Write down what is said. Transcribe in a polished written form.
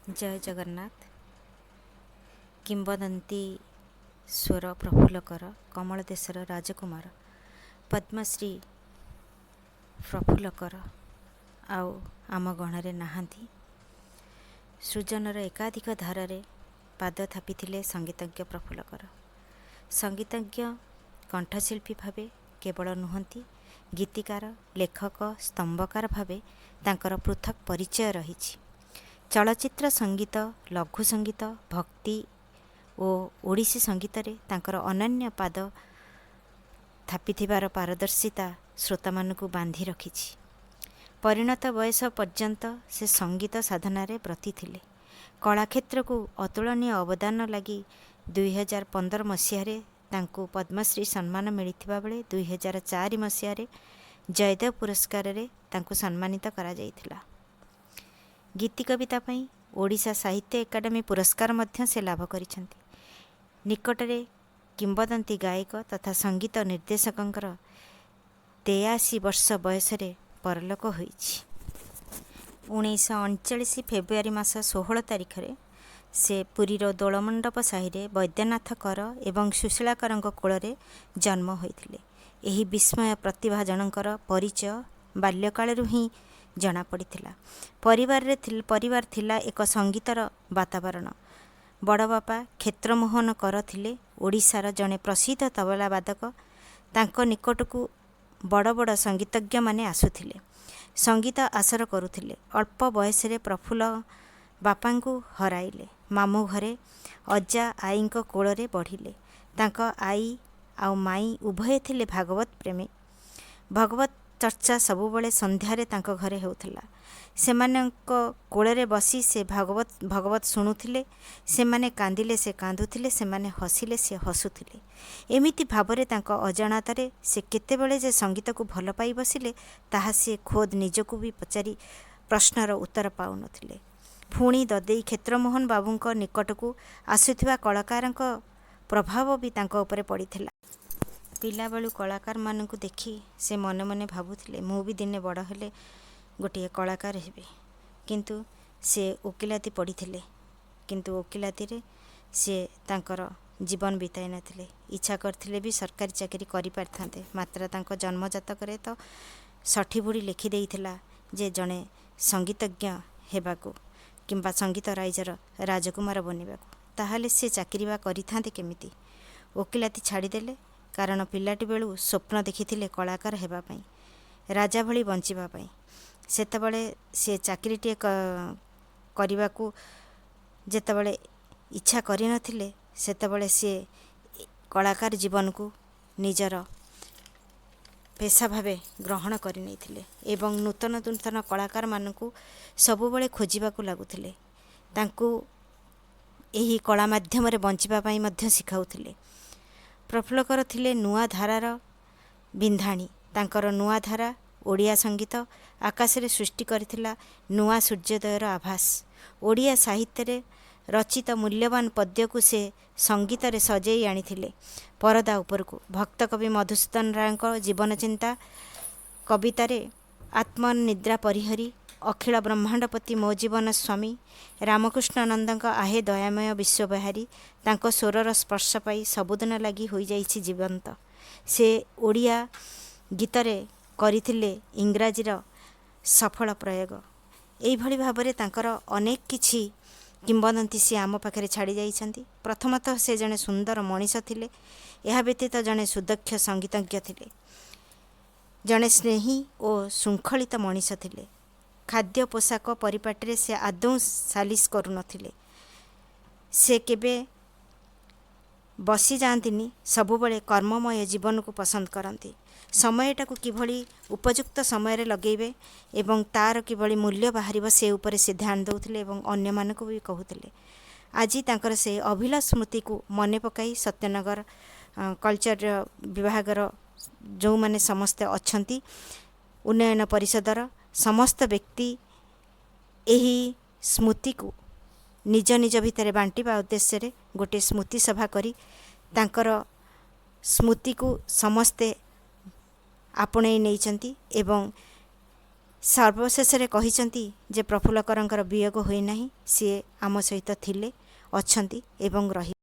ଜୟ ଜଗନ୍ନାଥ। କିମ୍ବଦନ୍ତୀ ସ୍ୱର ପ୍ରଫୁଲ୍ଲ କର, କମଳ ଦେଶର ରାଜକୁମାର ପଦ୍ମଶ୍ରୀ ପ୍ରଫୁଲ୍ଲ କର ଆଉ ଆମ ଗହଣରେ ନାହାନ୍ତି। ସୃଜନର ଏକାଧିକ ଧାରାରେ ପାଦ ଥାପିଥିଲେ ସଙ୍ଗୀତଜ୍ଞ ପ୍ରଫୁଲ୍ଲ କର। ସଙ୍ଗୀତଜ୍ଞ କଣ୍ଠଶିଳ୍ପୀ ଭାବେ କେବଳ ନୁହନ୍ତି, ଗୀତିକାର, ଲେଖକ, ସ୍ତମ୍ଭକାର ଭାବେ ତାଙ୍କର ପୃଥକ୍ ପରିଚୟ ରହିଛି। ଚଳଚ୍ଚିତ୍ର ସଙ୍ଗୀତ, ଲଘୁ ସଙ୍ଗୀତ, ଭକ୍ତି ଓ ଓଡ଼ିଶୀ ସଙ୍ଗୀତରେ ତାଙ୍କର ଅନନ୍ୟ ପାଦ ଥାପିଥିବାର ପାରଦର୍ଶିତା ଶ୍ରୋତାମାନଙ୍କୁ ବାନ୍ଧି ରଖିଛି। ପରିଣତ ବୟସ ପର୍ଯ୍ୟନ୍ତ ସେ ସଙ୍ଗୀତ ସାଧନାରେ ବ୍ରତୀ ଥିଲେ। କଳାକ୍ଷେତ୍ରକୁ ଅତୁଳନୀୟ ଅବଦାନ ଲାଗି 2015 ମସିହାରେ ତାଙ୍କୁ ପଦ୍ମଶ୍ରୀ ସମ୍ମାନ ମିଳିଥିବା ବେଳେ 2004 ମସିହାରେ ଜୟଦେବ ପୁରସ୍କାରରେ ତାଙ୍କୁ ସମ୍ମାନିତ କରାଯାଇଥିଲା। ଗୀତି କବିତା ପାଇଁ ଓଡ଼ିଶା ସାହିତ୍ୟ ଏକାଡେମୀ ପୁରସ୍କାର ମଧ୍ୟ ସେ ଲାଭ କରିଛନ୍ତି। ନିକଟରେ କିମ୍ବଦନ୍ତୀ ଗାୟକ ତଥା ସଙ୍ଗୀତ ନିର୍ଦ୍ଦେଶକଙ୍କର 83 ବର୍ଷ ବୟସରେ ପରଲୋକ ହୋଇଛି। 1939 ଫେବୃଆରୀ ମାସ 16 ତାରିଖରେ ସେ ପୁରୀର ଦୋଳମଣ୍ଡପ ସାହିରେ ବୈଦ୍ୟନାଥ କର ଏବଂ ସୁଶୀଳା କରଙ୍କ କୋଳରେ ଜନ୍ମ ହୋଇଥିଲେ। ଏହି ବିସ୍ମୟ ପ୍ରତିଭା ଜଣଙ୍କର ପରିଚୟ ବାଲ୍ୟକାଳରୁ ହିଁ ଜଣାପଡ଼ିଥିଲା। ପରିବାରରେ ପରିବାର ଥିଲା ଏକ ସଙ୍ଗୀତର ବାତାବରଣ। ବଡ଼ବାପା କ୍ଷେତ୍ରମୋହନ କର ଥିଲେ ଓଡ଼ିଶାର ଜଣେ ପ୍ରସିଦ୍ଧ ତବଲା ବାଦକ। ତାଙ୍କ ନିକଟକୁ ବଡ଼ ବଡ଼ ସଙ୍ଗୀତଜ୍ଞମାନେ ଆସୁଥିଲେ, ସଙ୍ଗୀତ ଆସର କରୁଥିଲେ। ଅଳ୍ପ ବୟସରେ ପ୍ରଫୁଲ୍ଲ ବାପାଙ୍କୁ ହରାଇଲେ। ମାମୁଁ ଘରେ ଅଜା ଆଈଙ୍କ କୋଳରେ ବଢ଼ିଲେ। ତାଙ୍କ ଆଈ ଆଉ ମାଇଁ ଉଭୟେ ଥିଲେ ଭାଗବତ ପ୍ରେମୀ। ଭଗବତ ଚର୍ଚ୍ଚା ସବୁବେଳେ ସନ୍ଧ୍ୟାରେ ତାଙ୍କ ଘରେ ହେଉଥିଲା। ସେମାନଙ୍କ କୋଳରେ ବସି ସେ ଭାଗବତ ଶୁଣୁଥିଲେ। ସେମାନେ କାନ୍ଦିଲେ ସେ କାନ୍ଦୁଥିଲେ, ସେମାନେ ହସିଲେ ସେ ହସୁଥିଲେ। ଏମିତି ଭାବରେ ତାଙ୍କ ଅଜାଣତରେ ସେ କେତେବେଳେ ଯେ ସଙ୍ଗୀତକୁ ଭଲ ପାଇ ବସିଲେ, ତାହା ସିଏ ଖୋଦ୍ ନିଜକୁ ବି ପଚାରି ପ୍ରଶ୍ନର ଉତ୍ତର ପାଉନଥିଲେ। ପୁଣି ଦଦେଇ କ୍ଷେତ୍ରମୋହନ ବାବୁଙ୍କ ନିକଟକୁ ଆସୁଥିବା କଳାକାରଙ୍କ ପ୍ରଭାବ ବି ତାଙ୍କ ଉପରେ ପଡ଼ିଥିଲା। ପିଲାବେଳୁ କଳାକାରମାନଙ୍କୁ ଦେଖି ସେ ମନେ ମନେ ଭାବୁଥିଲେ, ମୁଁ ବି ଦିନେ ବଡ଼ ହେଲେ ଗୋଟିଏ କଳାକାର ହେବି। କିନ୍ତୁ ସେ ଓକିଲାତି ପଢ଼ିଥିଲେ, କିନ୍ତୁ ଓକିଲାତିରେ ସିଏ ତାଙ୍କର ଜୀବନ ବିତାଇ ନଥିଲେ। ଇଚ୍ଛା କରିଥିଲେ ବି ସରକାରୀ ଚାକିରି କରିପାରିଥାନ୍ତେ, ମାତ୍ର ତାଙ୍କ ଜନ୍ମଜାତକରେ ତ ଷଠି ବୁଢ଼ୀ ଲେଖିଦେଇଥିଲା ଯେ ଜଣେ ସଙ୍ଗୀତଜ୍ଞ ହେବାକୁ କିମ୍ବା ସଙ୍ଗୀତ ରାଇଜର ରାଜକୁମାର ବନିବାକୁ। ତାହେଲେ ସେ ଚାକିରି ବା କରିଥାନ୍ତେ କେମିତି? ଓକିଲାତି ଛାଡ଼ିଦେଲେ, କାରଣ ପିଲାଟି ବେଳୁ ସ୍ୱପ୍ନ ଦେଖିଥିଲେ କଳାକାର ହେବା ପାଇଁ, ରାଜା ଭଳି ବଞ୍ଚିବା ପାଇଁ। ସେତେବେଳେ ସେ ଚାକିରିଟିଏ କରିବାକୁ ଯେତେବେଳେ ଇଚ୍ଛା କରିନଥିଲେ, ସେତେବେଳେ ସିଏ କଳାକାର ଜୀବନକୁ ନିଜର ପେଶା ଭାବେ ଗ୍ରହଣ କରିନେଇଥିଲେ ଏବଂ ନୂତନ ନୂତନ କଳାକାରମାନଙ୍କୁ ସବୁବେଳେ ଖୋଜିବାକୁ ଲାଗୁଥିଲେ। ତାଙ୍କୁ ଏହି କଳା ମାଧ୍ୟମରେ ବଞ୍ଚିବା ପାଇଁ ମଧ୍ୟ ଶିଖାଉଥିଲେ। ପ୍ରଫୁଲ୍ଲ କର ଥିଲେ ନୂଆ ଧାରାର ବିନ୍ଧାଣୀ। ତାଙ୍କର ନୂଆ ଧାରା ଓଡ଼ିଆ ସଙ୍ଗୀତ ଆକାଶରେ ସୃଷ୍ଟି କରିଥିଲା ନୂଆ ସୂର୍ଯ୍ୟୋଦୟର ଆଭାସ। ଓଡ଼ିଆ ସାହିତ୍ୟରେ ରଚିତ ମୂଲ୍ୟବାନ ପଦ୍ୟକୁ ସେ ସଙ୍ଗୀତରେ ସଜେଇ ଆଣିଥିଲେ ପରଦା ଉପରକୁ। ଭକ୍ତକବି ମଧୁସୂଦନ ରାୟଙ୍କ ଜୀବନଚିନ୍ତା କବିତାରେ ଆତ୍ମନିଦ୍ରା ପରିହରି ଅଖିଳ ବ୍ରହ୍ମାଣ୍ଡପତି ମୋ ଜୀବନ ସ୍ୱାମୀ, ରାମକୃଷ୍ଣ ନନ୍ଦଙ୍କ ଆହେ ଦୟାମୟ ବିଶ୍ୱବିହାରୀ ତାଙ୍କ ସ୍ୱରର ସ୍ପର୍ଶ ପାଇ ସବୁଦିନ ଲାଗି ହୋଇଯାଇଛି ଜୀବନ୍ତ। ସେ ଓଡ଼ିଆ ଗୀତରେ କରିଥିଲେ ଇଂରାଜୀର ସଫଳ ପ୍ରୟୋଗ। ଏଇଭଳି ଭାବରେ ତାଙ୍କର ଅନେକ କିଛି କିମ୍ବଦନ୍ତୀ ସିଏ ଆମ ପାଖରେ ଛାଡ଼ି ଯାଇଛନ୍ତି। ପ୍ରଥମତଃ ସେ ଜଣେ ସୁନ୍ଦର ମଣିଷ ଥିଲେ, ଏହା ବ୍ୟତୀତ ଜଣେ ସୁଦକ୍ଷ ସଙ୍ଗୀତଜ୍ଞ ଥିଲେ, ଜଣେ ସ୍ନେହୀ ଓ ଶୃଙ୍ଖଳିତ ମଣିଷ ଥିଲେ। ଖାଦ୍ୟ ପୋଷାକ ପରିପାଟିରେ ସେ ଆଦୌ ସାଲିସ କରୁନଥିଲେ। ସେ କେବେ ବସି ଯାଆନ୍ତିନି, ସବୁବେଳେ କର୍ମମୟ ଜୀବନକୁ ପସନ୍ଦ କରନ୍ତି। ସମୟଟାକୁ କିଭଳି ଉପଯୁକ୍ତ ସମୟରେ ଲଗେଇବେ ଏବଂ ତା'ର କିଭଳି ମୂଲ୍ୟ ବାହାରିବ, ସେ ଉପରେ ସେ ଧ୍ୟାନ ଦେଉଥିଲେ ଏବଂ ଅନ୍ୟମାନଙ୍କୁ ବି କହୁଥିଲେ। ଆଜି ତାଙ୍କର ସେଇ ଅଭିଲାଷ ସ୍ମୃତିକୁ ମନେ ପକାଇ ସତ୍ୟନଗର କଲଚର ବିଭାଗର ଯେଉଁମାନେ ସମସ୍ତେ ଅଛନ୍ତି, ଉନ୍ନୟନ ପରିଷଦର ସମସ୍ତ ବ୍ୟକ୍ତି ଏହି ସ୍ମୃତିକୁ ନିଜ ନିଜ ଭିତରେ ବାଣ୍ଟିବା ଉଦ୍ଦେଶ୍ୟରେ ଗୋଟିଏ ସ୍ମୃତି ସଭା କରି ତାଙ୍କର ସ୍ମୃତିକୁ ସମସ୍ତେ ଆପଣେଇ ନେଇଛନ୍ତି ଏବଂ ସର୍ବଶେଷରେ କହିଛନ୍ତି ଯେ ପ୍ରଫୁଲ୍ଲ କରଙ୍କର ବିୟୋଗ ହୋଇନାହିଁ, ସିଏ ଆମ ସହିତ ଥିଲେ, ଅଛନ୍ତି ଏବଂ ରହିବେ।